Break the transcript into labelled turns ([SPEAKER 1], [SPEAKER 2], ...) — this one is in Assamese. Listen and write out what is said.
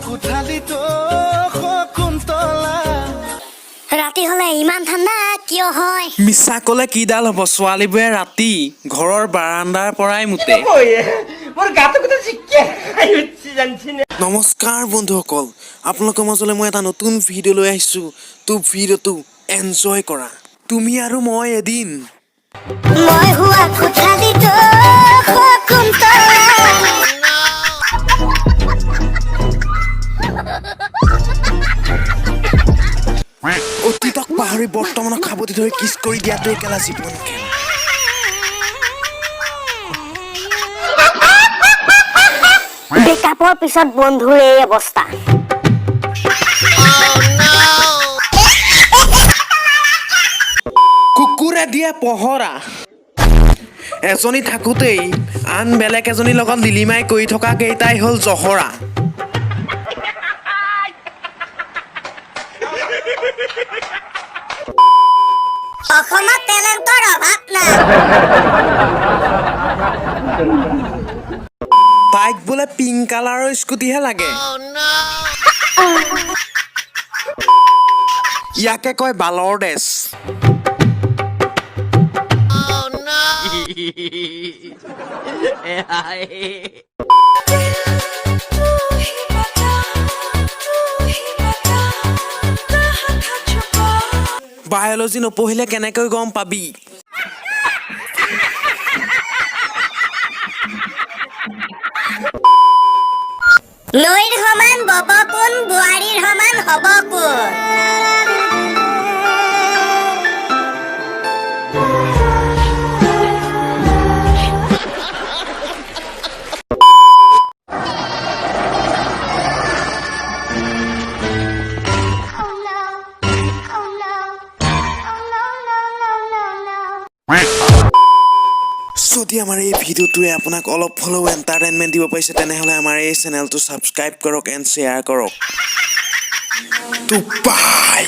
[SPEAKER 1] কোঠালিত শকুন্তলা।
[SPEAKER 2] ৰাতি হলে ইমান ঠাণ্ডা কিয় হয়?
[SPEAKER 3] মিছা ক'লে কিডাল হ'ব, ছোৱালীবোৰে ৰাতি ঘৰৰ বাৰাণ্ডাৰ পৰাই মুতে।
[SPEAKER 4] মোৰ গাটো গোটেই জিকে খাই উঠছি জানছি নে।
[SPEAKER 3] নমস্কাৰ বন্ধুসকল, আপোনালোকৰ মাজলৈ মই এটা নতুন ভিডিঅ' লৈ আহিছোঁ। তো ভিডিঅ'টো এনজয় কৰা। তুমি আৰু মই এদিন
[SPEAKER 2] মই হোৱা কোঠালিত শকুন্তলা।
[SPEAKER 3] অতীতক পাহৰি বৰ্তমানক সাৱটি ধৰি কিছ কৰি দিয়াটোৱে কেলা জীৱন খেল।
[SPEAKER 2] ব্ৰেকআপৰ পিছত বন্ধুৰ এই অৱস্থা।
[SPEAKER 3] কুকুৰে দিয়ে পহৰা। এজনী থাকোঁতেই আন বেলেগ এজনীৰ লগত লিলিমাই কৰি থকা কেইটাই হ'ল জহৰা।
[SPEAKER 2] অসমত টেলেণ্টৰ অভাৱ নাই।
[SPEAKER 3] তাইক বোলে পিংক কালাৰৰ স্কুটিহে লাগে। ইয়াকে কয় বালৰ দেশ। বায়'লজি নপঢ়িলে কেনেকৈ গম পাবি?
[SPEAKER 2] নৈৰ সমান বব কোন, বোৱাৰীৰ সমান হ'ব কোন?
[SPEAKER 3] যদি আমাৰ এই ভিডিঅ'টোৱে আপোনাক অলপ হ'লেও এণ্টাৰটেইনমেণ্ট দিব পাৰিছে, তেনেহ'লে আমাৰ এই চেনেলটো ছাবস্ক্ৰাইব কৰক এণ্ড শ্বেয়াৰ কৰক। তো বাই।